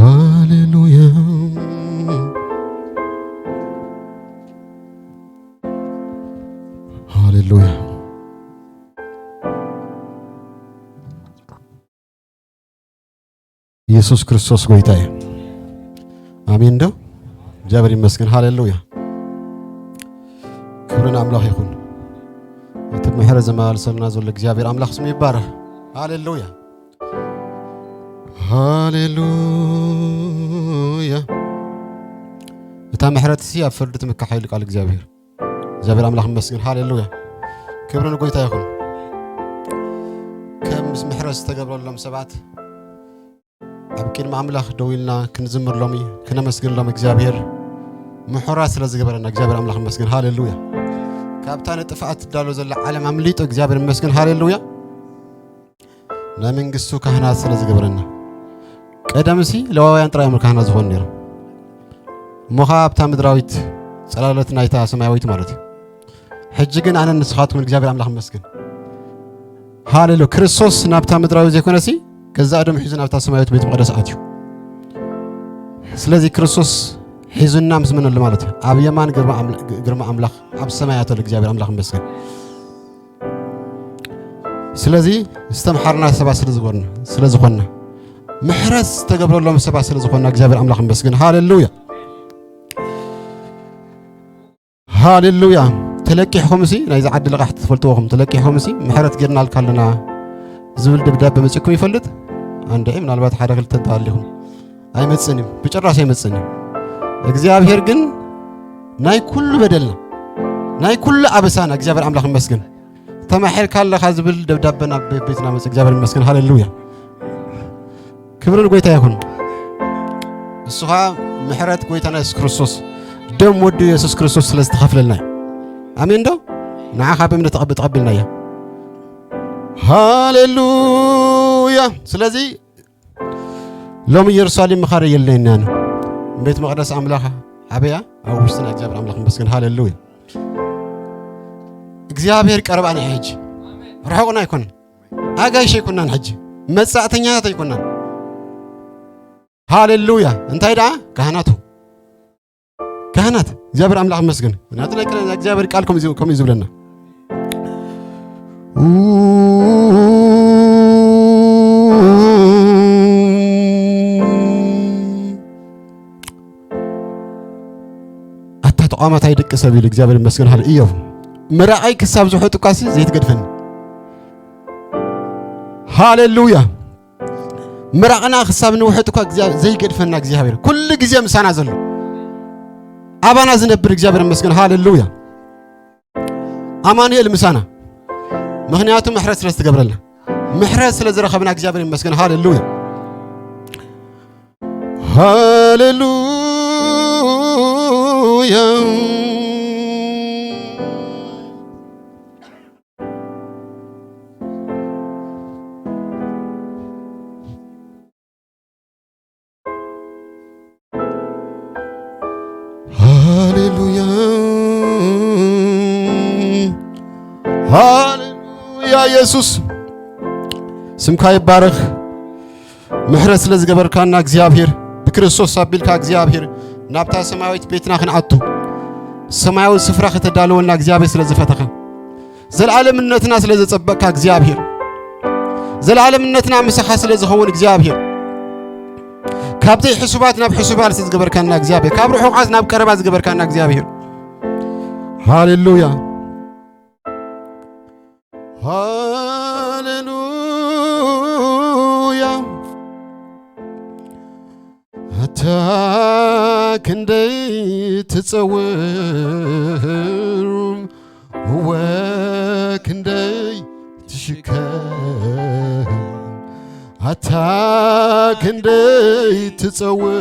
ሃሌሉያ፣ ሃሌሉያ። ኢየሱስ ክርስቶስ ጎይታ እዩ። ኣሜን ዶ? እግዚኣብሔር ይመስገን። ሃሌሉያ፣ ክብሪ ንኣምላኽ ይኹን። እቲ ምሕረት ዘመላልሰልና ዘሎ እግዚኣብሔር ኣምላኽ ስሙ ይባረኽ። ሃሌሉያ፣ ሃሌሉያ። እታ ምሕረት ሲ ኣብ ፍርዲ ትምካሕ ኢሉ ቃል እግዚኣብሔር። እግዚኣብሔር ኣምላኽ ይመስገን። ሃሌሉያ፣ ክብሪ ንጎይታ ይኹን። ከም ምስ ምሕረት ዝተገብረሎም ሰባት ኣብ ቅድሚ ኣምላኽ ደው ኢልና ክንዝምር ሎሚ፣ ክነመስግን ሎሚ እግዚኣብሔር ምሕረት ስለ ዝገበረና እግዚኣብሔር ኣምላኽ ይመስገን። ሃሌሉያ፣ ካብታ ንጥፍኣት ትዳሎ ዘላ ዓለም ኣምሊጡ እግዚኣብሔር ይመስገን። ሃሌሉያ፣ ናይ መንግስቱ ካህናት ስለ ዝገበረና። ቀደምሲ ለዋውያን ጥራይ እዮም ካህናት ዝኾኑ ነይሮም። እሞ ኸዓ ኣብታ ምድራዊት ጸላሎት ናይታ ሰማያዊት ማለት እዩ። ሕጂ ግን ኣነን ንስኻትኩምን እግዚኣብሔር ኣምላኽ ይመስገን። ሃሌሉ፣ ክርስቶስ ናብታ ምድራዊ ዘይኮነሲ ገዛእ ደሙ ሒዙ ናብታ ሰማያዊት ቤት መቕደስ ኣትዩ። ስለዚ ክርስቶስ ሒዙና ምስ መነሉ ማለት እዩ። ኣብ የማን ግርማ ኣምላ-፣ ግርማ ኣምላኽ ኣብ ሰማይ ኣተሉ እግዚኣብሔር ኣምላኽ ይመስገን። ስለዚ ዝተምሓርና ሰባት ስለ ዝኮንና፣ ስለ ዝኾንና፣ ምሕረት ዝተገብረሎም ሰባት ስለ ዝኾንና እግዚኣብሔር ኣምላኽ ይመስገን። ሃሌሉያ፣ ሃሌሉያ። ተለቂሕኩም ሲ ናይዚ ዓዲ ልቓሕቲ ትፈልጥዎ ኹም፣ ተለቂሕኩም ሲ ምሕረት ጌርናልካ ኣለና ዝብል ደብዳቤ መጺእኩም ይፈልጥ? ኣንድዒ ምናልባት ሓደ ክልተ እንተሃሊኹም። ኣይመጽእን እዩ፣ ብጭራሽ ኣይመጽእን እዩ። እግዚኣብሔር ግን ናይ ኩሉ በደልና፣ ናይ ኩሉ ኣበሳና እግዚኣብሔር ኣምላኽ ይመስገን። ተማሒርካ ኣለኻ ዝብል ደብዳበ ናብ ቤ-፣ ቤትና መጽእ። እግዚኣብሔር ይመስገን። ሃሌሉያ። ክብሪ ንጎይታ ይኹን። እሱ ኸዓ ምሕረት ጎይታና የሱስ ክርስቶስ፣ ደም ወዱ የሱስ ክርስቶስ ስለ ዝተኸፍለልና እዩ። ኣሜን ዶ? ንዓ ካብ እምነት ተቐብ-፣ ተቐቢልናዮ። ሃሌሉያ። ስለዚ ሎሚ ኢየሩሳሌም ምኻድ የለና ነው። ቤት መቕደስ ኣምላኽ ኣበያ? ኣብ ውሽጥና። እግዚኣብሔር ኣምላኽ ይመስገን። ሃሌሉያ። እግዚኣብሔር ቀረባና እዩ ሕጂ። ርሑቕና ኣይኮነን። ኣጋይሽ ኣይኮናን ሕጂ። መጻእተኛታት ኣይኮናን። ሃሌሉያ። እንታይ ደኣ? ካህናቱ። ካህናት። እግዚኣብሔር ኣምላኽ ይመስገን። ናቱ ናይ ቅድሚ እግዚኣብሔር ቃል ከምኡ እዩ፣ ከምኡ እዩ ዝብለና። ኣታ ተቋማት ኣይደቂ ሰብ ኢሉ እግዚኣብሔር ይመስገን። ሃሌ-፣ እዮብ፣ ምራቐይ ክሳብ ዝውሕጥ እኳ ሲ ዘይትገድፈኒ። ሃሌሉያ። ምራቕና ክሳብ ንውሕጥ እኳ እግዚኣብ-፣ ዘይገድፈና እግዚኣብሔር ኩሉ ግዜ ምሳና ዘሎ፣ ኣባና ዝነብር እግዚኣብሔር ይመስገን። ሃሌሉያ። ኣማኑኤል ምሳና፣ ምኽንያቱ ምሕረት ስለ ዝተገብረልና፣ ምሕረት ስለ ዝረኸብና እግዚኣብሔር ይመስገን። ሃሌሉያ፣ ሃሌሉያ። ሃሌሉያ፣ ሃሌሉያ። ኢየሱስ ስምካ ይባረኽ። ምሕረት ስለ ዝገበርካና እግዚኣብሔር፣ ብክርስቶስ ኣቢልካ እግዚኣብሔር ናብታ ሰማያዊት ቤትና ክንኣቱ፣ ሰማያዊ ስፍራ ከተዳልወልና እግዚኣብሔር ስለ ዝፈተኻ፣ ዘልዓለምነትና ስለ ዘጸበቕካ እግዚኣብሔር፣ ዘልዓለምነትና ምሳኻ ስለ ዝኸውን እግዚኣብሔር፣ ካብ ዘይሕሱባት ናብ ሕሱባት ስለ ዝገበርካና እግዚኣብሔር፣ ካብ ርሑቓት ናብ ቀረባ ዝገበርካና እግዚኣብሔር። ሃሌሉያ፣ ሃሌሉያ። ኣታ ክንደይ ትጸውር፣ እወ ክንደይ ትሽከም። ኣታ ክንደይ ትጸውር፣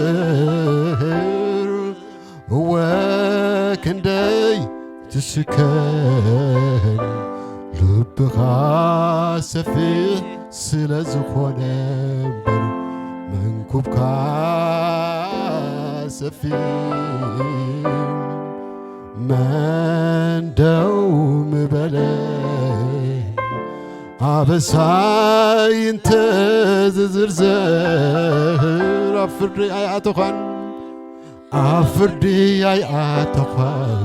እወ ክንደይ ትሽከም። ልብኻ ሰፊሕ ስለ ዝኾነ እምበር፣ መንኩብካ ሰፊሕ መን ደው ምበለ። ኣበሳይ እንተ ዝዝርዘር ኣብ ፍርዲ ኣይኣተኻን፣ ኣብ ፍርዲ ኣይኣተኻን፣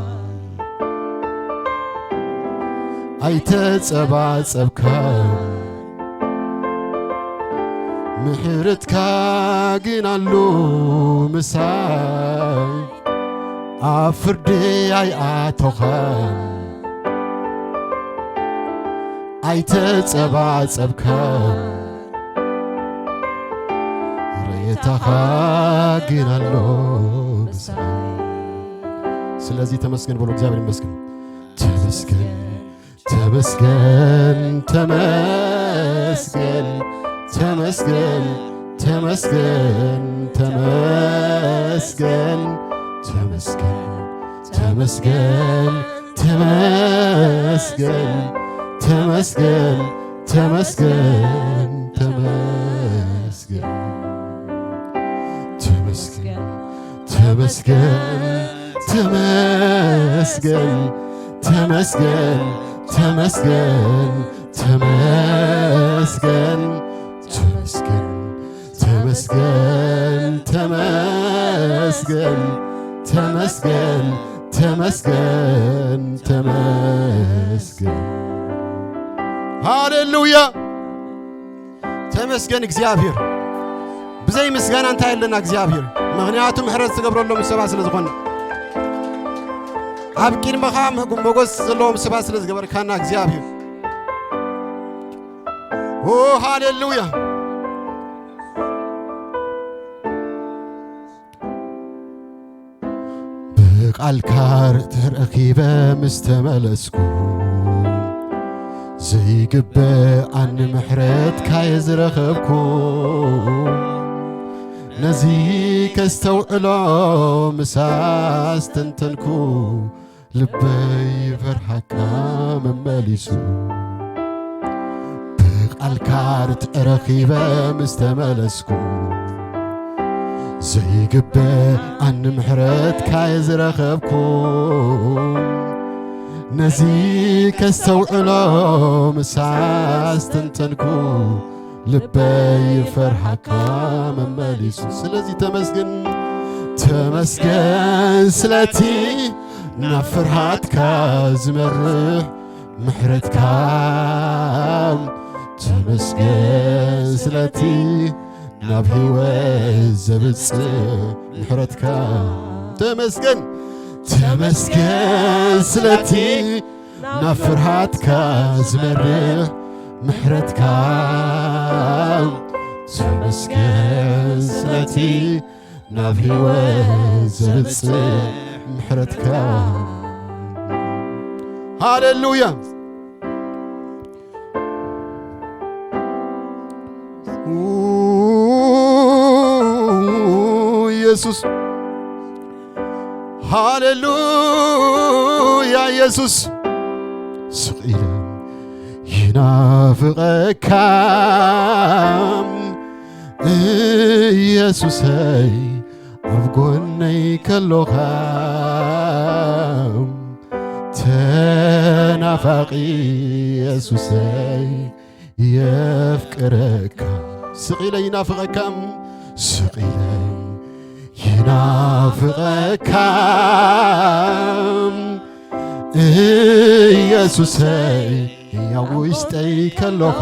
ኣይተጸባጸብካን። ምሕረትካ ግን ኣሎ ምሳይ፣ ኣብ ፍርዲ ኣይኣተኻን፣ ኣይተጸባጸብካን። ሬታኻ ግን ኣሎ ምሳይ። ስለዚህ ተመስገን በሉ፣ እግዚአብሔር ይመስገን። ተመስገን፣ ተመስገን፣ ተመስገን፣ ተመስገን፣ ተመስገን፣ ተመስገን፣ ተመስገን፣ ተመስገን፣ ተመስገን፣ ተመስገን፣ ተመስገን፣ ተመስገን። ተመስገን፣ ተመስገን፣ ተመስገን፣ ተመስገን፣ ተመስገን፣ ተመስገን፣ ተመስገን፣ ተመስገን፣ ተመስገን፣ ተመስገን፣ ተመስገን፣ ተመስገን። ሃሌሉያ። ተመስገን እግዚኣብሔር። ብዘይ ምስጋና እንታይ ኣለና እግዚኣብሔር? ምኽንያቱ ምሕረት ዝገብረሎም ሰባት ስለ ዝኾነ፣ ኣብ ቅድመኻ መጎ-፣ መጎስ ዘለዎም ሰባት ስለ ዝገበርካና እግዚኣብሔር። ኦ ሃሌሉያ። ብቓልካ ርትዕ ረኺበ ምስ ተመለስኩ፣ ዘይግበኣኒ ምሕረትካ እየ ዝረኸብኩ። ነዚ ከስተውዕሎ ምስ ኣስተንተንኩ፣ ልበይ ፈርሃካ መመሊሱ። ብቓልካ ርትዕ ረኺበ ምስ ተመለስኩ፣ ዘይግበኣኒ ምሕረትካ እየ ዝረኸብኩ። ነዚ ከስተውዕሎ ምስ ኣስተንተንኩ፣ ልበይ ፈርሃካ መመሊሱ። ስለዚ ተመስገን፣ ተመስገን ስለቲ ናብ ፍርሃትካ ዝመርሕ ምሕረትካ። ተመስገን ስለቲ ናብ ህይወት ዘብጽሕ ምሕረትካ። ተመስገን፣ ተመስገን ስለቲ ናብ ፍርሃትካ ዝመርሕ ምሕረትካ። ተመስገን ስለቲ ናብ ህይወት ዘብጽሕ ምሕረትካ። ሃሌሉያ። ኡ፣ ኢየሱስ። ሃሌሉያ ኢየሱስ። ስቕ ኢለ ይናፍቐካ ኢየሱሰይ፣ ኣብ ጎነይ ከሎኻ ተናፋቒ ኢየሱሰይ፣ የፍቅረካ። ስቕ ኢለ ይናፍቐካ፣ ስቕ ኢለ ይናፍቐካ ኢየሱሰይ፣ ኣብ ውሽጠይ ከሎኻ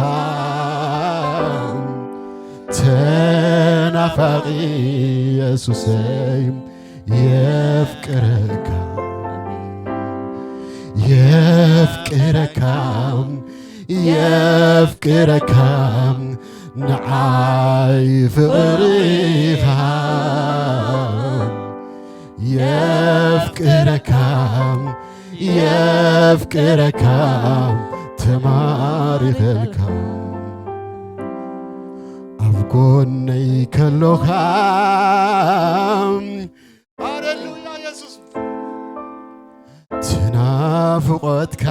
ተናፋቒ ኢየሱሰይ፣ የፍቅረካ፣ የፍቅረካ፣ የፍቅረካ፣ ንዓይ ፍቕርኻ የፍቅረካ፣ የፍቅረካ፣ ተማሪኸልካ ኣብ ጎነይ ከሎኻ። ሃሌሉያ ኢየሱስ። ትናፍቖትካ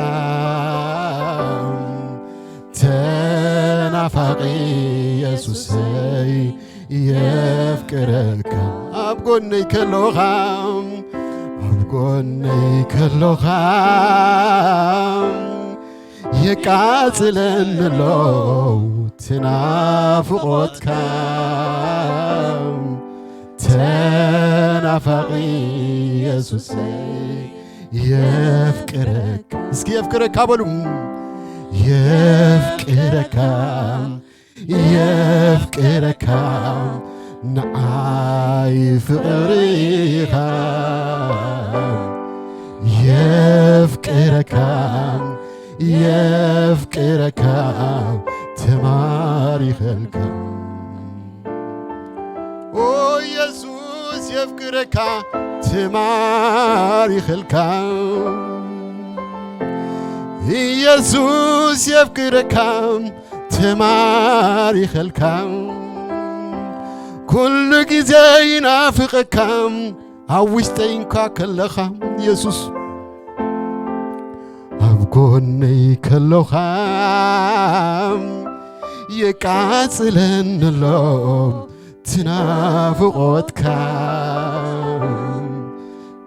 ተናፋቒ ኢየሱሰይ፣ የፍቅረካ ኣብ ጎነይ ከሎኻ፣ ኣብ ጎነይ ከሎኻ የቃጽለኒ ኣሎ ትናፍቖትካ። ናፋቂ ኢየሱሰይ የፍቅረካ። እስኪ የፍቅረካ በሉ። የፍቅረካ፣ የፍቅረካ፣ ንዓይ ፍቕሪ ኢኻ። የፍቅረካ፣ የፍቅረካ፣ ተማሪኸልካ። ኦ ኢየሱስ የፍቅረካ፣ ተማሪኸልካ። ኢየሱስ የፍቅረካ፣ ተማሪኸልካ። ኩሉ ግዜ ይናፍቐካ፣ ኣብ ውሽጠይ እንኳ ከለኻ ኢየሱስ። ኣብ ጎነይ ከሎኻ የቃጽለኒ ኣሎ ትናፍቖትካ።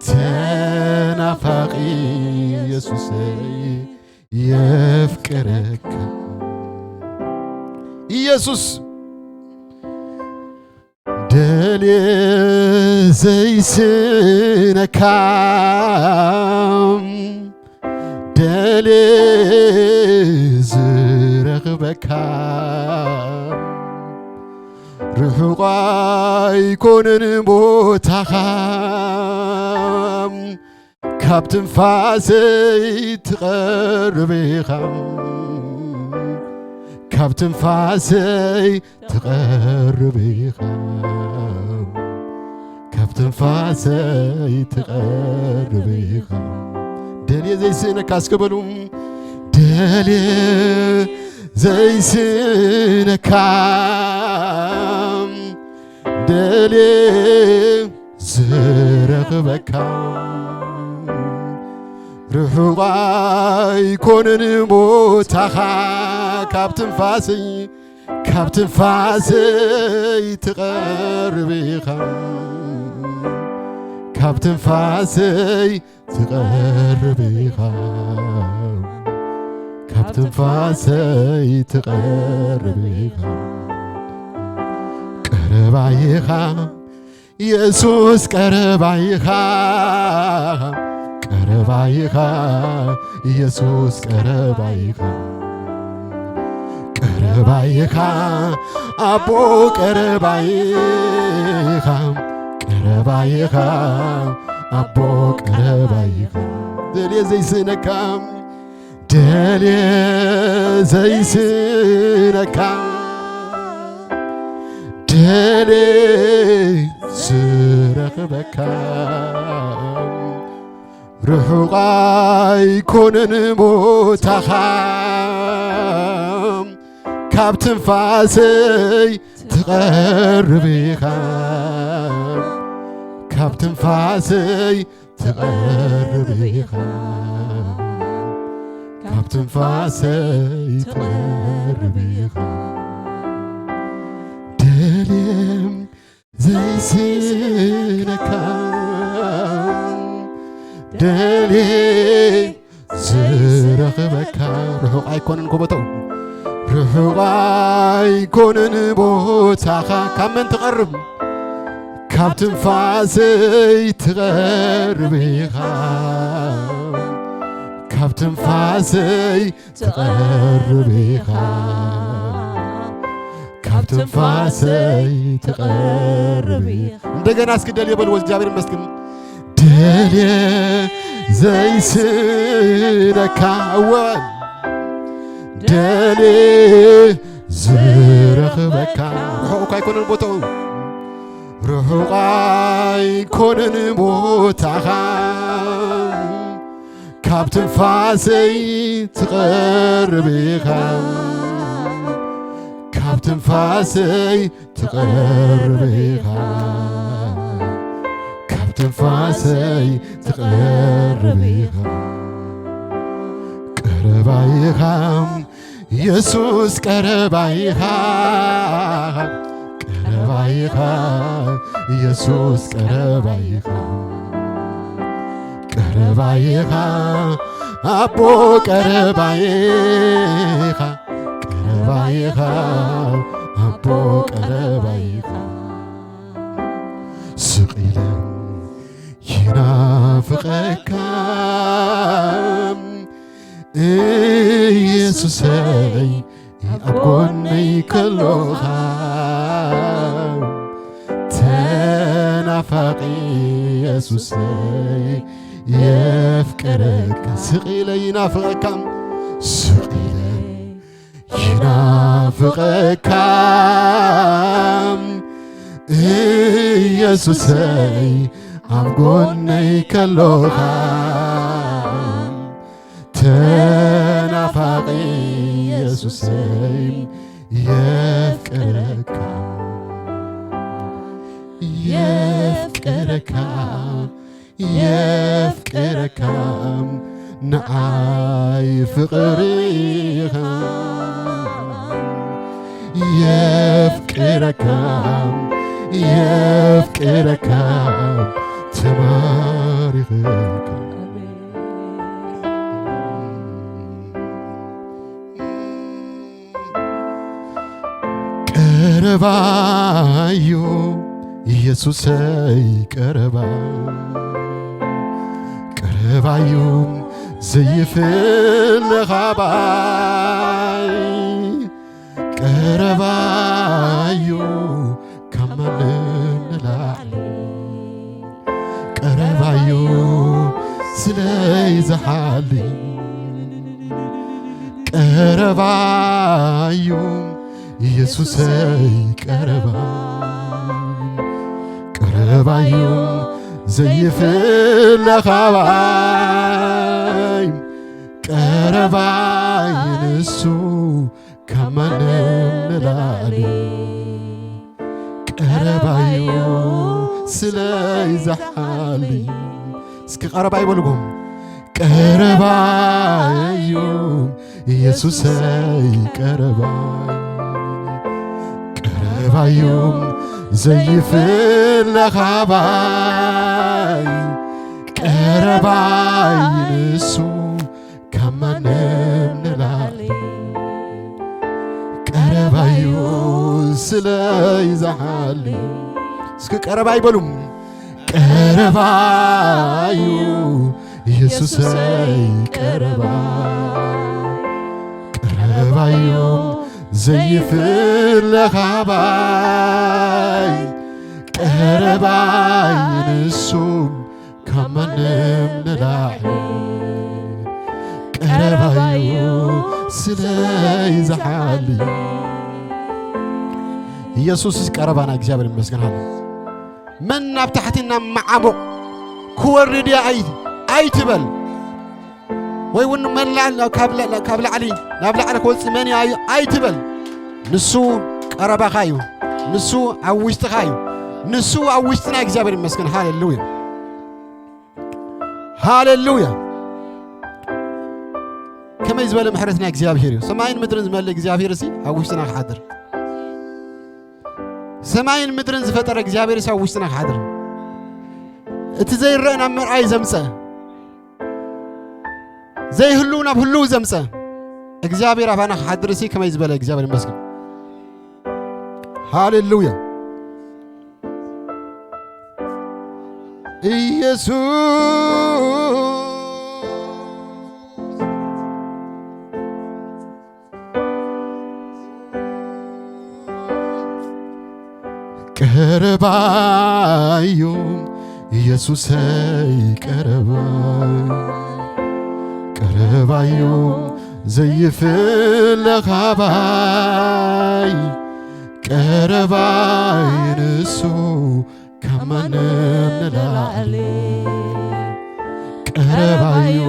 ተናፋቂ ኢየሱሰይ የፍቅረካ። ኢየሱስ ደልየ ዘይስነካ፣ ደልየ ዝረኽበካ፣ ርሑቕ ኣይኮነን ቦታኻ፣ ካብ ትንፋሰይ ትቐርብ ኢኻ፣ ካብ ትንፋሰይ ትቐርብ ኢኻ፣ ካብ ትንፋሰይ ትቐርብ ኢኻ። ደልየ ዘይስእነካ እስከ በሉ። ደልየ ዘይስእነካ፣ ደልየ ዝረኽበካ፣ ርሑቕ ኣይኮነን ቦታኻ፣ ካብ ትንፋሰይ፣ ካብ ትንፋሰይ ትቐርብ ኢኻ፣ ካብ ትንፋሰይ ትቐርብ ኢኻ፣ ካብ ትንፋሰይ ትቐርብ ኢኻ። ቀረባ ኢኻ ኢየሱስ፣ ቀረባ ኢኻ፣ ቀረባ ኢኻ ኢየሱስ፣ ቀረባ ኢኻ፣ ቀረባ ኢኻ ኣቦ፣ ቀረባ ኢኻ፣ ቀረባ ኢኻ ኣቦ፣ ቀረባ ኢኻ። ደልየ ዘይስእነካ፣ ደልየ ዘይስእነካ፣ ደልየ ዝረኽበካ፣ ርሑቕ ኣይኮነን ቦታኻ፣ ካብ ትንፋሰይ ትቐርብ ኢኻ፣ ካብ ትንፋሰይ ትቐርብ ኢኻ፣ ካብ ትንፋሰይ ትቐርብ ኢኻ። ደልየ ዘይስእነካ፣ ደልየ ዝረኽበካ፣ ርሑቕ ኣይኮነን ጎቦታኡ፣ ርሑቕ ኣይኮነን ቦታኻ። ካብ መን ትቐርብ? ካብ ትንፋሰይ ትቐርብ ኢኻ፣ ካብ ትንፋሰይ ትቐርብ ኢኻ፣ ካብ ትንፋሰይ ትቐርብ ኢኻ። እንደገና እስኪ ደልየ በልዎ፣ እግዚኣብሔር ይመስገን። ደልየ ዘይስእነካ፣ እወ ደልየ ዝረኽበካ፣ ርሑቕ ኣይኮነን ቦታኡ፣ ርሑቕ ኣይኮነን ቦታኻ፣ ካብ ትንፋሰይ ትቐርብ ኢኻ፣ ካብ ትንፋሰይ ትቐርብ ኢኻ፣ ካብ ትንፋሰይ ትቐርብ ኢኻ። ቀረባ ኢኻ ኢየሱስ፣ ቀረባ ኢኻ፣ ቀረባ ኢኻ ኢየሱስ፣ ቀረባ ኢኻ፣ ቀረባ ኢኻ ኣቦ፣ ቀረባ ኢኻ፣ ቀረባ ኢኻ ኣቦ፣ ቀረባ ኢኻ። ስቕ ኢለ ናፍቐካ ኢየሱሰይ ኣብ ጎነይ ከሎኻ ተናፋቂ ኢየሱሰይ የፍቅረካ ስቕ ኢለ ይናፍቐካ ስቕ ኢለ ይናፍቐካ ኢየሱሰይ ኣብ ጎነይ ከሎኻ ተናፋቂ ኢየሱሰይ የፍቅረካ የፍቅረካ የፍቅረካ ንዓይ ፍቕሪ ኢኻ የፍቅረካ የፍቅረካ ተማሪኸካ ቀረባ እዩ ኢየሱሰይ ቀረባ ቀረባ እዩ ዘይፍለ ካባይ ቀረባ እዩ ካብ ማንም ንላዕሊ ቀረባዩ ስለይ ዝሓሊ ቀረባዩ ኢየሱሰይ ቀረባ ቀረባዩ ዘይፍለ ካባይ ቀረባይ ንሱ ካብ ማንም ንላዕሊ ቀረባዩ ስለይ ዝሓሊ እስኪ ቀረባይ በልዎም ቀረባዩ ኢየሱሰይ ቀረባይ ቀረባዩ ዘይፍለ ካባይ ቀረባይ ንሱ ካብ ማንም ንላዕሊ ቀረባዩ ስለይ ዝሓሊ እስኪ ቀረባይ በሉ ቀረባዩ ኢየሱሰይ ቀረባ ቀረባዩ ዘይፍለ ካባይ ቀረባይ ንሱ ካብ ማንም ንላዕሊ ቀረባዩ ስለይ ዝሓሊ ኢየሱስ ቀረባና እግዚኣብሔር ይመስገን ሃለ መን ናብ ታሕቲ ናብ መዓሙቕ ክወርድ እየ ኣይ- ኣይትበል ወይ እውን መን ላ- ካብ ላ- ካብ ላዕሊ ናብ ላዕሊ ክወፅእ መን እዩ ኣዩ ኣይትበል ንሱ ቀረባኻ እዩ ንሱ ኣብ ውሽጥኻ እዩ ንሱ ኣብ ውሽጥና እግዚኣብሔር ይመስገን ሃሌሉያ ሃሌሉያ ከመይ ዝበለ ምሕረት ናይ እግዚኣብሔር እዩ ሰማይን ምድርን ዝመልእ እግዚኣብሔር እሲ ኣብ ውሽጥና ክሓድር ሰማይን ምድርን ዝፈጠረ እግዚኣብሔር እሲ ኣብ ውሽጥና ክሓድር እቲ ዘይረአ ናብ መርኣይ ዘምፀ ዘይህሉ ናብ ህሉ ዘምፀ እግዚኣብሔር ኣባና ክሓድር እሲ ከመይ ዝበለ እግዚኣብሔር ይመስገን ሃሌሉያ ኢየሱስ ቀረባዩ ኢየሱሰይ ቀረባ ቀረባዩ ዘይፍለ ካባይ ቀረባይ ንሱ ካብ ማንም ንላዕሊ ቀረባዩ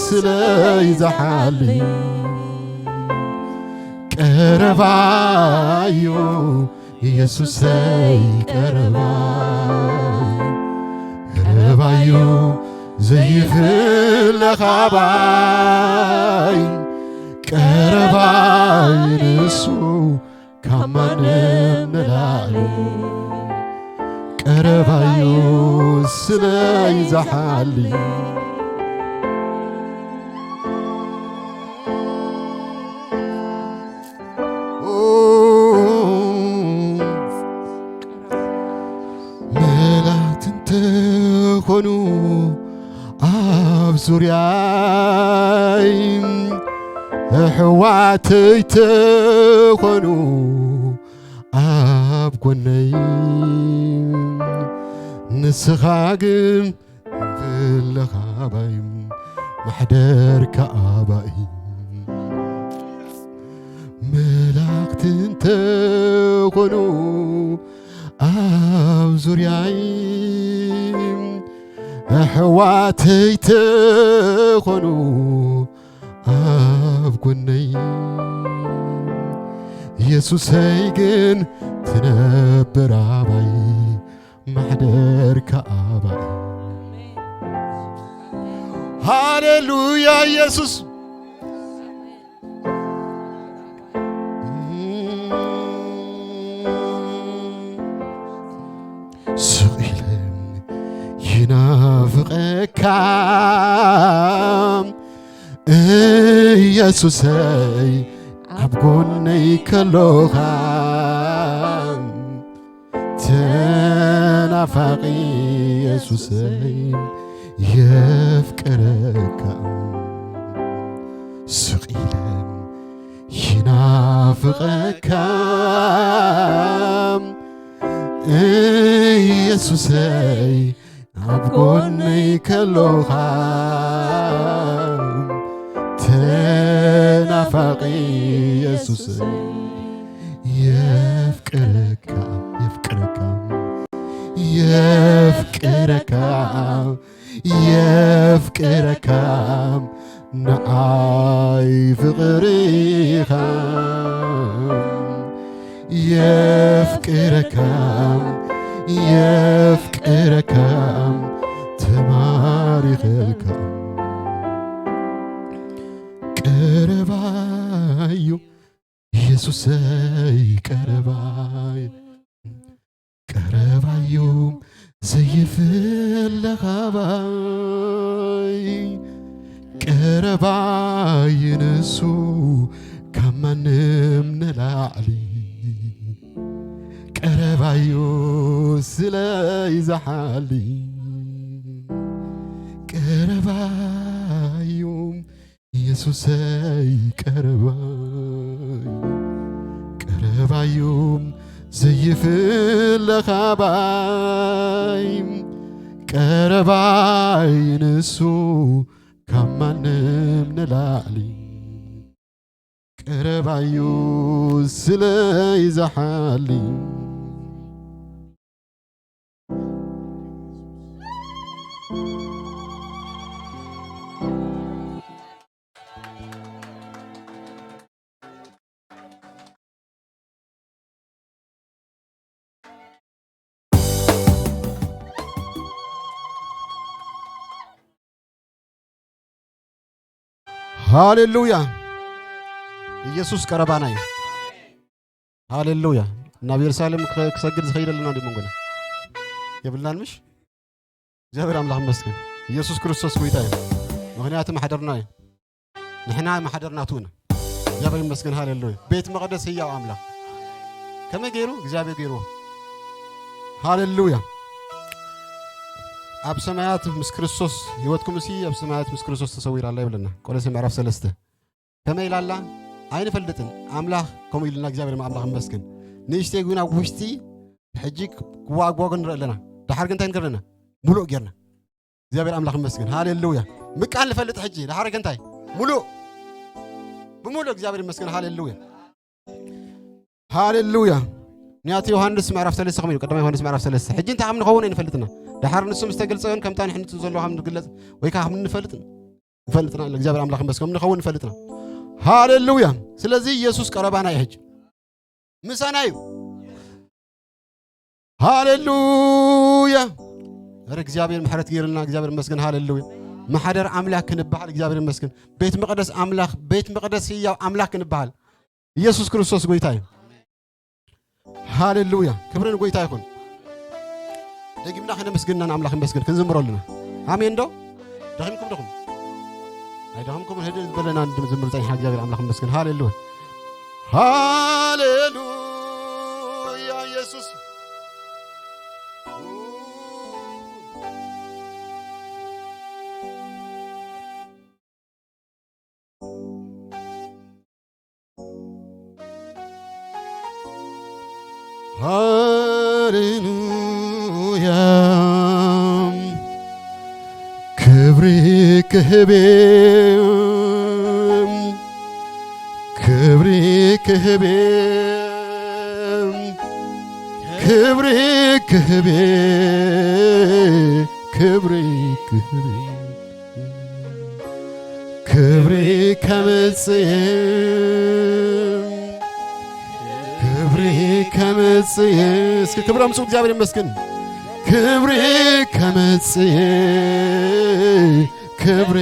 ስለይ ዝሓሊ ቀረባዩ ኢየሱሰይ ቀረባ ቀረባዩ ዘይፍለ ካባይ ቀረባይ ንሱ ካብ ማንም ንላዕሊ ቀረባዩ ስለይ ዝሓሊ መላእክት እንተኾኑ ኣብ ዙርያይ ኣሕዋተይ ተኾኑ ኣብ ጎነይ፣ ንስኻ ግን ዘለኻ ኣባይ፣ ማሕደርካ ኣባይ። መላእኽቲ እንተኾኑ ኣብ ዙርያይ፣ ኣሕዋተይ ተኾኑ ኣብ ጎነይ፣ ኢየሱሰይ ግን ትነብር ኣባይ፣ ማሕደርካ ኣባይ። ሃሌሉያ ኢየሱስ። ስቕ ኢለ ይናፍቐካ ኢየሱሰይ፣ ኣብ ጎነይ ከሎኻ ተናፋቒ ኢየሱሰይ፣ የፍቅረካ። ስቕ ኢለ ይናፍቐካ ኢየሱሰይ፣ ኣብ ጎነይ ከሎኻ ተናፋቒ ኢየሱሰይ፣ የፍቅረካ፣ የፍቅረካ፣ የፍቅረካ፣ የፍቅረካ፣ ንዓይ ፍቕሪኻ የፍቅረካ፣ የፍቅረካ፣ ተማሪኸልካ። ቀረባዩ ኢየሱሰይ ቀረባይ፣ ቀረባዩ ዘይፍለኻባይ፣ ቀረባይ ንሱ ካብ ማንም ንላዕሊ፣ ቀረባዩ ስለይ ዝሓሊ፣ ቀረባዩ ኢየሱሰይ ቀረባይ፣ ቀረባዩ ዘይፍለኻባይ፣ ቀረባይ ንሱ ካብ ማንም ንላዕሊ፣ ቀረባዩ ስለይ ዝሓሊ። ሃሌሉያ። ኢየሱስ ቀረባና እዩ። ሃሌሉያ። ናብ ኢየሩሳሌም ክሰግድ ዝኸይደልና እንዲ መንጎና የብልናን ምሽ? እግዚኣብሔር ኣምላኽ ይመስገን። ኢየሱስ ክርስቶስ ጎይታ እዩ። ምኽንያቱ ማሕደርና እዩ። ንሕና ማሕደር ናቱ ኢና። እግዚኣብሔር ይመስገን። ሃሌሉያ። ቤት መቕደስ ህያው ኣምላኽ ከመይ ገይሩ እግዚኣብሔር ገይርዎ። ሃሌሉያ። ኣብ ሰማያት ምስ ክርስቶስ ህይወትኩም እሲ ኣብ ሰማያት ምስ ክርስቶስ ተሰዊራ ኣላ ይብለና ቆሎሴ ምዕራፍ ሰለስተ። ከመይ ኢላ ኣላ? ኣይንፈልጥን። ኣምላኽ ከምኡ ኢሉና እግዚኣብሔር ኣምላኽ ይመስገን። ንእሽተይ ግን ኣብ ውሽጢ ሕጂ ክዋግዋጎ ንርኢ ኣለና። ደሓር ግን እንታይ ንገር ኣለና? ምሉእ ጌርና እግዚኣብሔር ኣምላኽ ይመስገን። ሃሌሉያ። ምቃል ንፈልጥ ሕጂ ደሓር ግን እንታይ? ምሉእ ብምሉእ እግዚኣብሔር ይመስገን። ሃሌሉያ። ሃሌሉያ። ንያት ዮሃንስ ምዕራፍ ሰለስተ ከምኡ ኢሉ ቀዳማይ ዮሃንስ ምዕራፍ ሰለስተ ሕጂ እንታይ ከም ንኸውን ኣይንፈልጥና። ደሓር ንሱ ምስ ተገልጸ እውን ከምታ ንሕንቱ ዘሎ ከም ንግለጽ ወይ ከዓ ከም ንፈልጥ ንፈልጥና። እግዚኣብሔር ኣምላኽ ይመስገን ንኸውን ንፈልጥና። ሃሌሉያ። ስለዚ ኢየሱስ ቀረባና እዩ ሕጂ ምሳና እዩ። ሃሌሉያ። ረ እግዚኣብሔር ምሕረት ገይርልና እግዚኣብሔር ይመስገን። ሃሌሉያ። ማሕደር ኣምላኽ ክንበሃል እግዚኣብሔር ይመስገን። ቤት መቕደስ ኣምላኽ፣ ቤት መቕደስ ህያው ኣምላኽ ክንበሃል ኢየሱስ ክርስቶስ ጎይታ እዩ። ሃሌሉያ። ክብሪ ንጎይታ ይኹን። ደጊምና ከነመስግንና ንኣምላኽ ይመስገን ክንዝምሮ ኣለና። ኣሜን ዶ? ደኺምኩም ዶኹም? ኣይደኸምኩም። ህድእ ዝበለና እንድም ዝምር ጸኒሕና እግዚኣብሔር ኣምላኽ ይመስገን። ሃሌሉያ። ሃሌሉያ ኢየሱስ። ሃሌሉያ። ክብሪ ክህብ እየ፣ ክብሪ ክህብ እየ፣ ክብሪ ክህብ እየ፣ ክብሪ ክህብ እየ። ክብሪ ከምጽእ፣ ክብሪ ከምጽእ። እስኪ ክብሪ ኣምጽኡ፣ እግዚኣብሔር ይመስገን። ክብሪ ከምጽእ፣ ክብሪ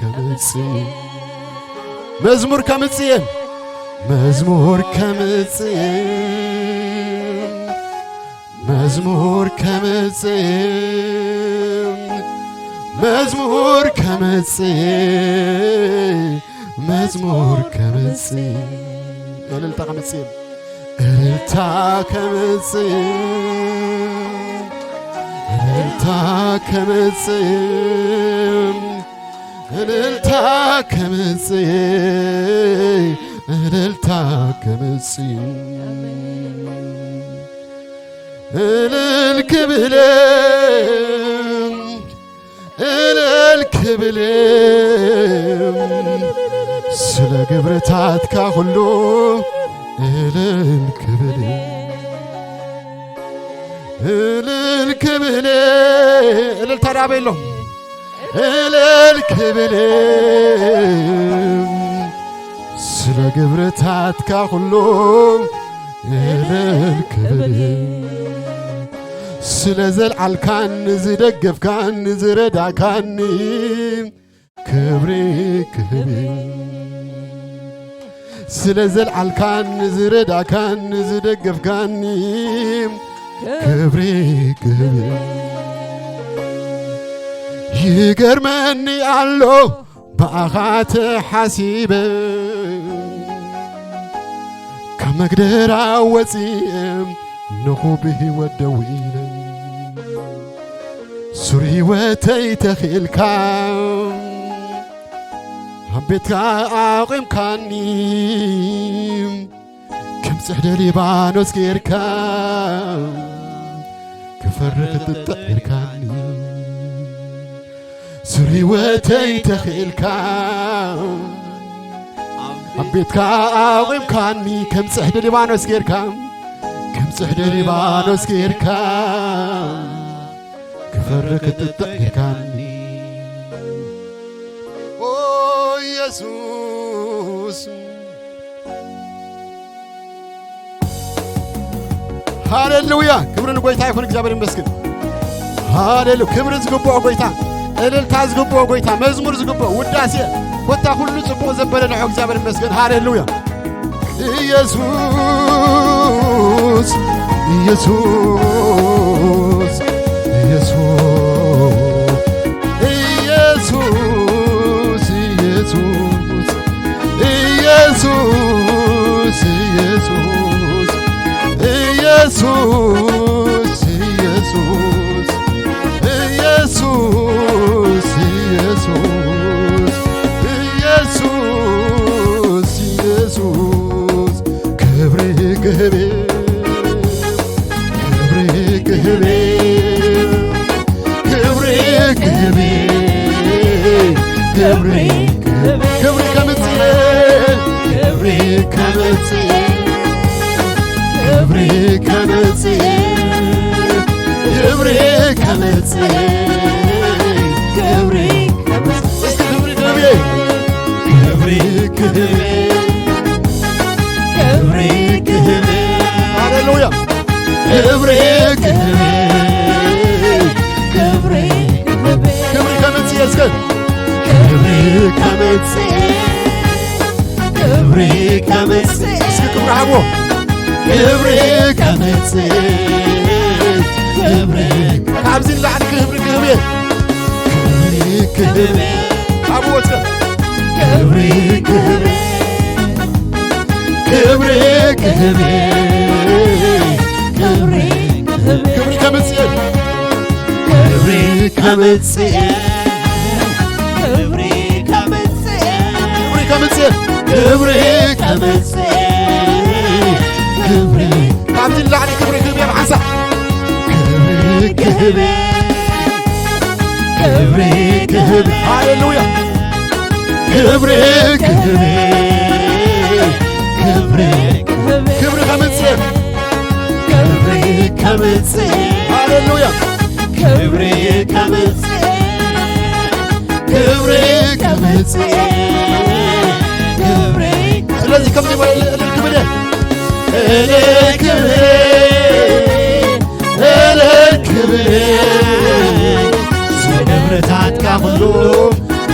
ከምጽእ። መዝሙር ከምጽእ፣ መዝሙር ከምጽእ። መዝሙር ከምጽእ፣ መዝሙር ከምጽእ፣ መዝሙር ከምጽእ። እልልታ ከምጽእ፣ እልልታ ከምጽእ፣ እልልታ ከምጽእ፣ እልልታ ከምጽእ፣ እልልታ ከምጽእ። እልል ክብል፣ እልል ክብል፣ ስለ ግብርታትካ ኩሉ እልል ክብል፣ እልል ክብል። እልልታ ዳበ የሎም። እልል ክብል፣ ስለ ግብርታትካ ኩሉ እልል ክብል፣ ስለ ዘልዓልካኒ፣ ዝደገፍካኒ፣ ዝረዳእካኒ፣ ክብሪ ክህብ። ስለ ዘልዓልካኒ፣ ዝረዳእካኒ፣ ዝደገፍካኒ፣ ክብሪ ክህብ። ይገርመኒ ኣሎ ብኣኻ ተሓሲበ፣ ካብ መግደራ ወፂኤ፣ ንኹ ብህይወት ደው ኢለ፣ ሱር ህይወተይ ተኺእልካ፣ ኣብ ቤትካ ኣቑምካኒ፣ ከም ጽሕዲ ሊባኖስ ጌርካ፣ ክፈሪ ክትጥዕ ኢልካኒ፣ ሱር ህይወተይ ተኺእልካ፣ ኣብ ቤትካ ኣቑምካኒ፣ ከም ጽሕዲ ሊባኖስ ጌርካ፣ ከም ጽሕዲ ሊባኖስ ጌርካ፣ ክፈሪ ክትጥዕ ጌርካኒ። ኦ ኢየሱስ፣ ሃሌሉያ። ክብሪ ንጎይታ ይኹን፣ እግዚኣብሔር ይመስገን። ሃሌሉ፣ ክብሪ ዝግብኦ ጎይታ፣ እልልታ ዝግብኦ ጎይታ፣ መዝሙር ዝግብኦ፣ ውዳሴ፣ ኮታ ኩሉ ጽቡቕ ዘበለ ንዑ፣ እግዚኣብሔር ይመስገን። ሃሌሉያ። ኢየሱስ፣ ኢየሱስ፣ ኢየሱስ፣ ኢየሱስ፣ ኢየሱስ፣ ኢየሱስ፣ ኢየሱስ፣ ኢየሱስ፣ ኢየሱስ፣ ኢየሱስ፣ ኢየሱስ፣ ኢየሱስ፣ ክብሪ ክህብ፣ ክብሪ ክህብ፣ ክብሪ ክህብ፣ ክብሪ ክህብ፣ ክብሪ ከምጽእ፣ ክብሪ ከምጽእ፣ ክብሪ ከምጽእ፣ ክብሪ ከምጽእ፣ ክብሪ እስቲ ክብሪ ክህብ፣ ክብሪ ክህብ፣ ክብሪ ክህብ። ሃሌሉያ። ክብሪ ክህብ፣ ክብሪ ክህብ። ክብሪ ከምጽእ እስከ። ክብሪ ከምጽእ፣ ክብሪ ከምጽእ። እስኪ ክብሪ ሃቦ። ክብሪ ከምጽእ፣ ክብሪ ካብዚ ንላዕሊ ክብሪ ክህብ እየ። ክብሪ ክህብ። ሃቦ እስከ። ክብሪ ክህብ፣ ክብሪ ክህብ፣ ክብሪ ክህብ። ክብሪ ከምጽእ፣ ክብሪ ከምጽእ፣ ክብሪ ከምጽእ፣ ክብሪ ከምጽእ፣ ክብሪ ከምጽእ፣ ክብሪ ኣብቲ ንላዕሊ ክብሪ ክህብ እየ ብሓንሳእ። ክብሪ ክህብ፣ ክብሪ ክህብ፣ ሃሌሉያ። ክብሪ ክህብ፣ ክብሪ፣ ክብሪ ከምጽእ፣ ክብሪ ከምጽእ፣ ሃሌሉያ። ክብሪ ከምጽእ፣ ክብሪ ከምጽእ፣ ክብሪ። ስለዚ ከምዚ በል፣ እልል ክብል እየ። እልል ክብል፣ እልል ክብል፣ ስለ ምሕረታትካ ኩሉ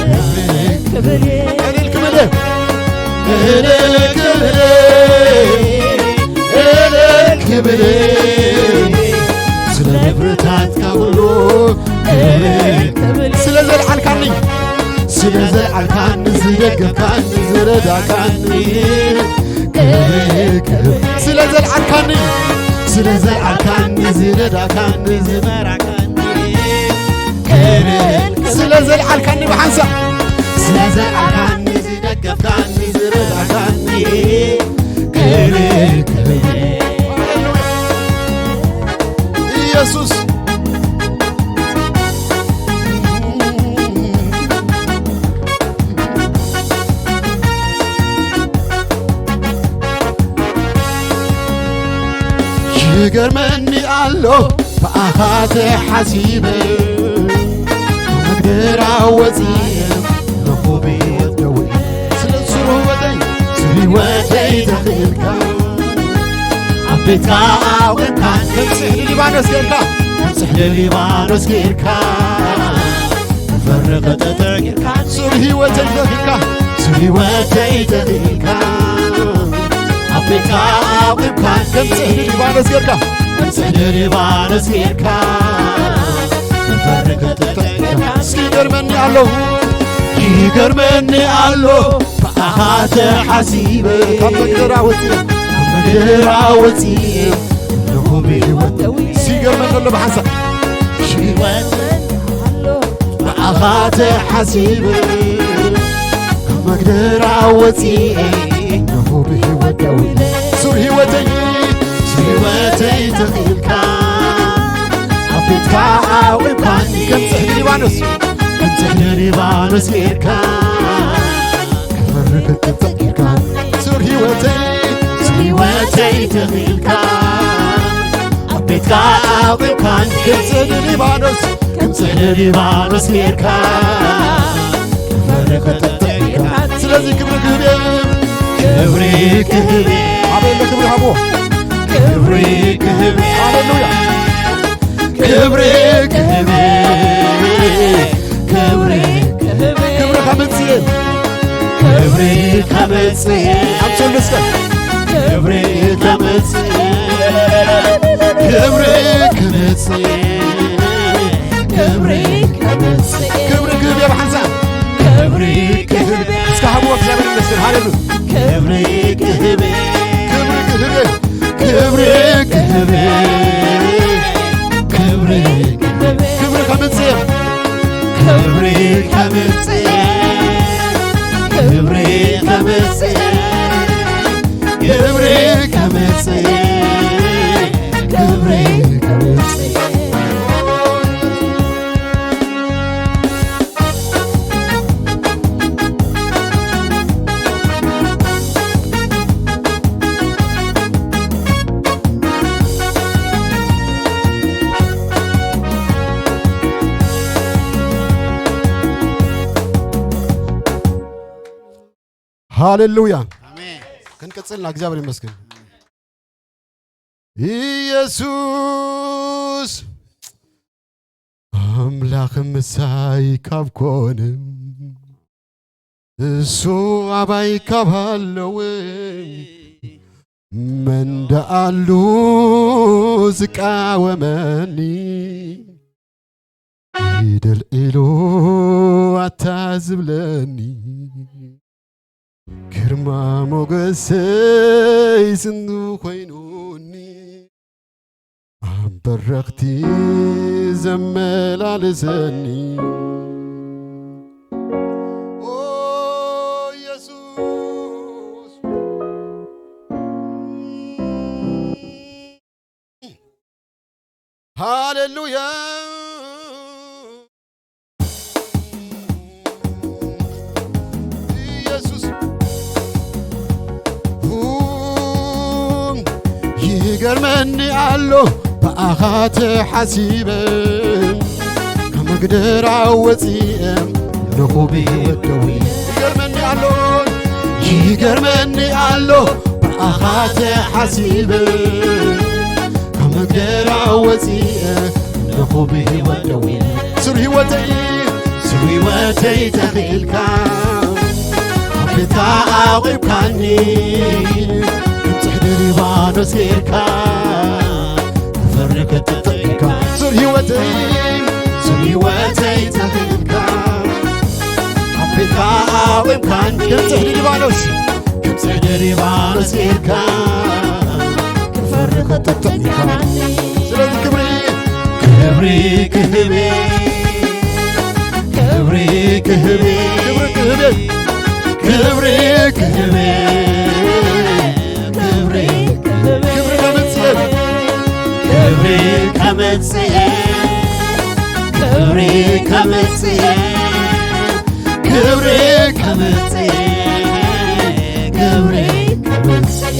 እልል ክብል፣ እልል ክብል፣ እልል ክብል፣ እልል ክብል፣ ስለ ምሕረታትካ ኩሉ እልል ክብል፣ ስለ ዘልዓልካኒ፣ ስለ ዘልዓልካኒ፣ ዝደገፍካኒ፣ ዝረዳእካኒ፣ ክብር፣ ክብር። ስለ ዘልዓልካኒ፣ ስለ ዘልዓልካኒ፣ ዝረዳእካኒ፣ ዝመራካኒ፣ ክብር፣ ክብር። ስለ ዘልዓልካኒ ብሓንሳእ፣ ስለ ዘልዓልካኒ፣ ዝደገፍካኒ፣ ዝረዳእካኒ፣ ክብር፣ ክብር። ኢየሱስ ይገርመኒ ኣሎ ብኣኻ ተሓሲበ፣ ካብ መግደራ ወፂኤ ንኹብ ህይወት ደዊለ። ስለ ሱር ህይወተይ፣ ሱር ህይወተይ ተኽእልካ፣ ኣብ ቤትካ ኣውዕልካ፣ ከም ጽሕዲ ሊባኖስ ጌርካ፣ ከም ጽሕዲ ሊባኖስ ጌርካ፣ ፈርቕ ጠጠር ጌርካ፣ ሱር ህይወተይ ተኺልካ፣ ሱር ህይወተይ ተኺልካ፣ ኣብ ቤትካ ኣውዕልካ፣ ከም ጽሕዲ ሊባኖስ ጌርካ፣ ከም ጽሕዲ ሊባኖስ ጌርካ፣ ፈርቕ ጠጠር ጌርካ። እስኪ ይገርመኒ ኣሎ፣ ይገርመኒ ኣሎ፣ ብኣኻ ተሓሲበ፣ ካብ መግደራ ወፂኤ፣ ካብ መግደራ ወፂኤ፣ ንኹብ ህይወት ደዊለ። እስኪ ይገርመኒ ኣሎ ብሓንሳእ። ብኣኻ ተሓሲበ፣ ካብ መግደራ ወፂኤ፣ ንኹብ ህይወት ደዊለ። ሱር ህይወተይ፣ ሱር ህይወተይ ተኺልካ፣ ኣብ ቤትካ ኣውዕልካኒ፣ ከም ጽሕዲ ሊባኖስ፣ ከም ጽሕዲ ሊባኖስ ጌርካ፣ ክፈሪ ክትጠቂርካ፣ ሱር ህይወተይ፣ ሱር ህይወተይ ተኺልካ፣ ኣብ ቤትካ ኣውዕልካኒ፣ ከም ጽሕዲ ሊባኖስ፣ ከም ጽሕዲ ሊባኖስ ጌርካ፣ ክፈሪ ክትጠቂርካ። ስለዚ ክብሪ ክህብ እየ። ክብሪ ክህብ እየ። ኣበይ ኣሎ ክብሪ ሃብዎ። ክብሪ ክህብ እየ። ሃሌሉያ። ክብሪ ክህብ፣ ክብሪ ክህብ፣ ክብሪ ከምጽእ፣ ክብሪ ከምጽእ፣ ኣብ ሰሉስከ ክብሪ ከምጽእ፣ ክብሪ ከምጽእ፣ ክብሪ ከምጽእ፣ ክብሪ ክህብ እየ ብሓንሳእ። ክብሪ ክህብ፣ እስከ ሃብዎ እግዚኣብሔር ይመስገን። ሃሌሉያ። ክብሪ ክህብ፣ ክብሪ ክህብ፣ ክብሪ ክህብ፣ ክብሪ ክህብ፣ ክብሪ ከምጽእ፣ ክብሪ ከምጽእ፣ ክብሪ ከምጽእ፣ ክብሪ ከምጽእ፣ ክብሪ ከምጽእ። ሃሌሉያ። ኣሜን። ክንቅጽልና እግዚኣብሔር ይመስገን። ኢየሱስ ኣምላኽ ምሳይ ካብ ኮነ፣ እሱ ኣባይ ካብ ሃለወ፣ መን ደኣሉ ዝቃወመኒ? ኢደል ኢሉ ኣታ ዝብለኒ፣ ግርማ ሞገሰይ ስንዱ ኮይኑኒ፣ ኣብ በረኽቲ ዘመላለሰኒ። ኦ ኢየሱስ፣ ሃሌሉያ። ኢየሱስ ይገርመኒ ኣሎ ብኣኻ ተሓሲበ ካብ መግደራ ወፂኤ ንኹብ ህይወት ደዊ ይገርመኒ ኣሎ ይገርመኒ ኣሎ ብኣኻ ተሓሲበ ካብ መግደራ ወፂኤ ንኹብ ህይወት ደዊ ስር ህይወተይ ስር ህይወተይ ተኽኢልካ ኣብ ቤትካ ኣቑምካኒ ከም ጽሕዲ ሊባኖስ ጌርካ ክፈሪ ክትጥልካ ስር ህይወተይ ስር ህይወተይ ተኽኢልካ ኣብ ቤትካ ኣቑምካኒ ከም ጽሕዲ ሊባኖስ ከም ጽሕዲ ሊባኖስ ጌርካ ክፈሪ ክትጥልካ ስለዚ ክብሪ ክብሪ ክህቤ ክብሪ ክህቤ ክብሪ ክህቤ ክብሪ ክህቤ ክብሪ ክብሪ ከምጽኤ ክብሪ ከምጽኤ ክብሪ ከምጽኤ ክብሪ ከምጽኤ ክብሪ ከምጽኤ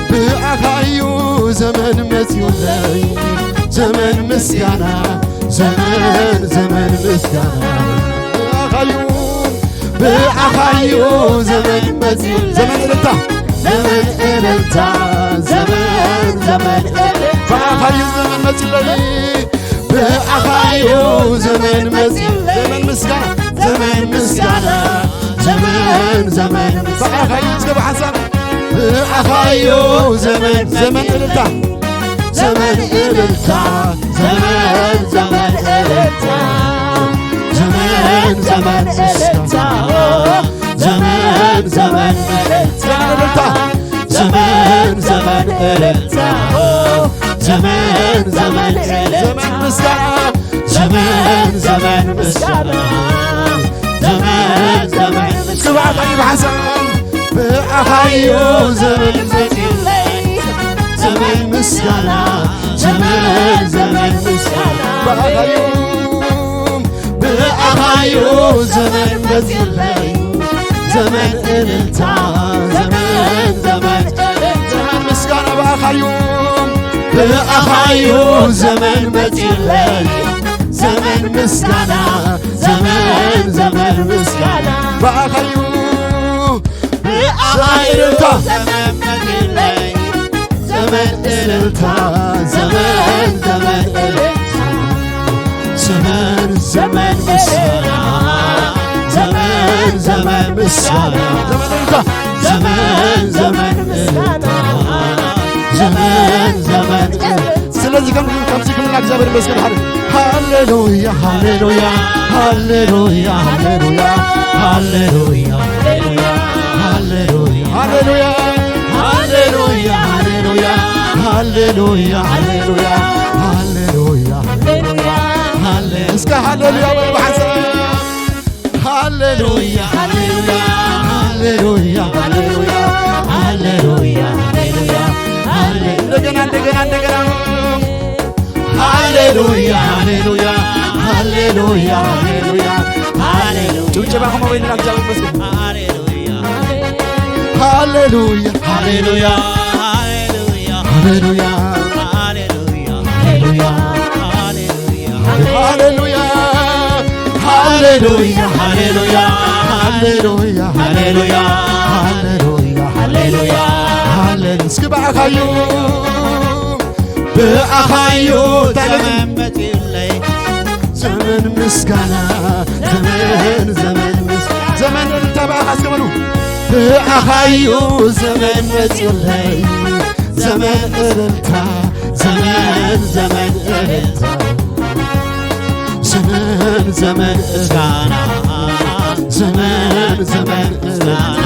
ብኣኻዩ ዘመን መጺኡለይ ዘመን ምስጋና ዘመን ዘመን ምስጋና ብኣኻዩ ብኣኻዩ ዘመን መጺኡ ዘመን እልልታ ዘመን እልልታ ዘመን ዘመን እልልታ ብኣኻዩ ዘመን መጺኡለይ ብኣኻዩ ዘመን መጺኡ ዘመን ምስጋና ዘመን ምስጋና ዘመን ዘመን ብኣኻዩ እስከ ብሓንሳብ ብኣኻዩ ዘመን ዘመን እልልታ ዘመን እልልታ ዘመን ዘመን እልልታ ዘመን ዘመን እልልታ ዘመን ዘመን እልልታ ዘመን ዘመን እልልታ ዘመን ዘመን እልልታ ዘመን ምስጋና ዘመን ዘመን ምስጋና ዘመን ዘመን ምስጋና ብሓንሳብ ብኣኻዩ ዘመን መጺኡለይ ዘመን ምስጋና ዘመን ዘመን ምስጋና ብኣኻዩ ብኣኻዩ ዘመን መጺኡለይ ዘመን እልልታ ዘመን ዘመን እልልታ ምስጋና ብኣኻዩ ብኣኻዩ ዘመን መጺኡለይ ዘመን ምስጋና ዘመን ዘመን ምስጋና ብኣኻዩ ብኣኻዩ እልልታ ዘመን መጺኡለይ ዘመን እልልታ ዘመን ዘመን እልልታ ዘመን ዘመን ምስጋና ዘመን ዘመን ምስጋና ዘመን እልልታ ዘመን ዘመን ምስጋና ዘመን ዘመን ስለዚ ከም ከምዚ ክልና እግዚኣብሔር ይመስገን ሓደ ሃሌሉያ ሃሌሉያ ሃሌሉያ ሃሌሉያ ሃሌሉያ ሃሌሉያ ሃሌሉያ ሃሌሉያ ሃሌሉያ ሃሌሉያ ሃሌሉያ ሃሌሉያ ሃሌሉያ ሃሌ እስከ ሃሌሉያ በሉ ብሓንሳብ ሃሌሉያ ሃሌሉያ ሃሌሉያ ሃሌሉያ ሃሌሉያ ሃሌ እንደገና እንደገና እንደገና ሃሌሉያ ሃሌሉያ ሃሌሉያ ሃሌሉያ ሃሌሉያ ጭብጨባ ከመ ወይንና እግዚኣብሔር ይመስገን ሃሌሉያ ሃሌሉያ ሃሌሉያ ሃሌሉያ ሃሌሉያ ሃሌሉያ ሃሌሉያ ሃሌሉያ ሃሌሉያ ሃሌሉያ ሃሌሉያ ሃሌሉያ ሃሌ እስኪ ብኣኻዩ ብኣኻዩ ተለመመትለይ ዘመን ምስጋና ዘመን ዘመን ምስ ዘመን እልልታ ብኣኻ እስከ በሉ ብኣኻዩ ዘመን መፅዩለይ ዘመን እልልታ ዘመን ዘመን እልልታ ዘመን ዘመን ምስጋና ዘመን ዘመን ምስጋና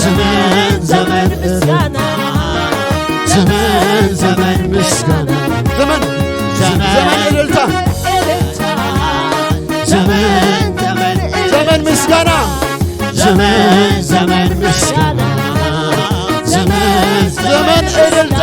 ዘመን ዘመን ምስጋና ዘመን ዘመን ምስጋና ዘመን ዘመን እልልታ ዘመን ዘመን ምስጋና ዘመን ዘመን ምስጋና ዘመን ዘመን እልልታ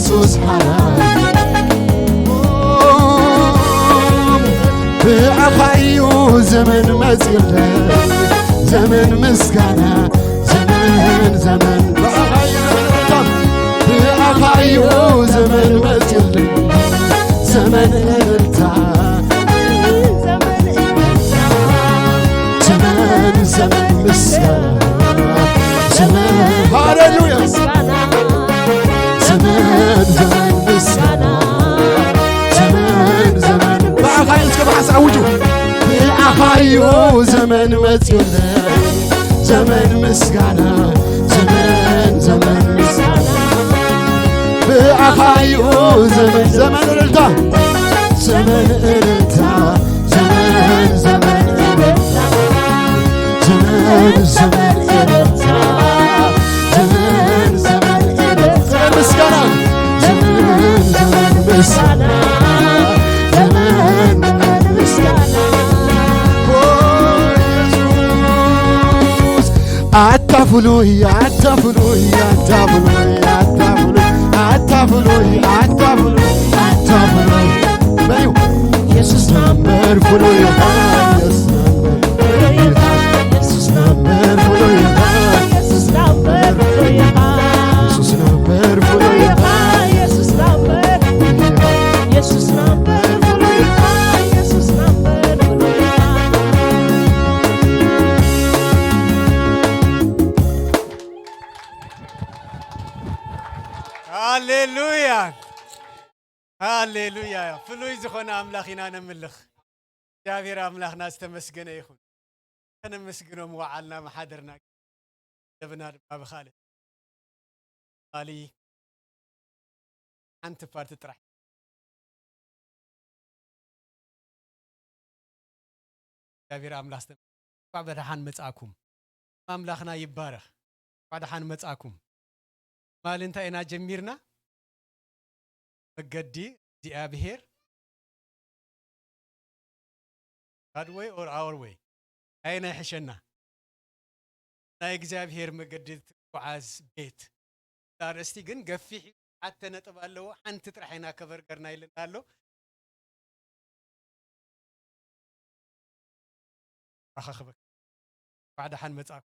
ኢየሱስ ሓራይ ብኣኻ እዩ ዘመን መጺኡለይ፣ ዘመን ምስጋና፣ ዘመን፣ ዘመን ብኣኻ እዩ፣ ብኣኻ እዩ ዘመን መጺኡለይ፣ ዘመን እልልታ፣ ዘመን፣ ዘመን ምስጋና፣ ዘመን፣ ሃሌሉያ፣ ዘመን፣ ዘመን ምስጋና፣ ዘመን፣ ዘመን ብኣኻ እዩ። እስከ ብሓንሳእ ኣውጁ። ብኣኻ እዩ ዘመን መጺኡለይ፣ ዘመን ምስጋና፣ ዘመን፣ ዘመን ምስጋና። ብኣኻ እዩ ዘመን፣ ዘመን እልልታ፣ ዘመን እልልታ፣ ዘመን፣ ዘመን እልልታ፣ ዘመን፣ ዘመን እልልታ፣ ዘመን፣ ዘመን እልልታ፣ ምስጋና፣ ዘመን፣ ዘመን ምስጋና፣ ዘመን፣ ዘመን ምስጋና። ኦ ኢየሱስ፣ ኣታ ፍሉይ፣ ኣታ ፍሉይ፣ ኣታ ፍሉይ፣ ኣታ ፍሉይ፣ ኣታ ፍሉይ፣ ኣታ ፍሉይ፣ ኣታ ፍሉይ። በዩ። ኢየሱስ ናምበር ፍሉይ ኢኻ፣ ኢየሱስ ናምበር ፍሉይ ኢኻ፣ ኢየሱስ ናምበር ፍሉይ ኢኻ፣ ኢየሱስ ናምበር ፍሉይ ኢኻ፣ ኢየሱስ ናምበር ፍሉይ ኢኻ፣ ኢየሱስ ናምበር ፍሉይ ኢኻ፣ ኢየሱስ ናምበር ፍሉይ ኢኻ፣ ኢየሱስ ናምበር ፍሉይ ኢኻ። ሃሌሉያ፣ ሃሌሉያ። ፍሉይ ዝኾነ ኣምላኽ ኢና ነምልኽ። እግዚኣብሔር ኣምላኽና ዝተመስገነ ይኹን። ከነመስግኖ ምወዓልና ምሓደርና፣ ደብና ድማ ብኻልእ ባሊ ሓንቲ ፓርቲ ጥራሕ። እግዚኣብሔር ኣምላኽ ስተ-፣ እንኳዕ ብደሓን መጻእኩም። ኣምላኽና ይባረኽ። እንኳዕ ደሓን መጻእኩም። ማል እንታይ ኢና ጀሚርና? መገዲ እግዚኣብሔር፣ God way or our way? ኣየናይ ሕሸና? ናይ እግዚኣብሔር መገዲ ትጓዓዝ ቤት። እዛ ኣርእስቲ ግን ገፊሕ እዩ። ሓተ ነጥብ ኣለዎ። ሓንቲ ጥራሕ ኢና ከቨር ገርና ኢልና ኣሎ። ኣኻኽበክ። እንኳዕ ደሓን መጻእኩም።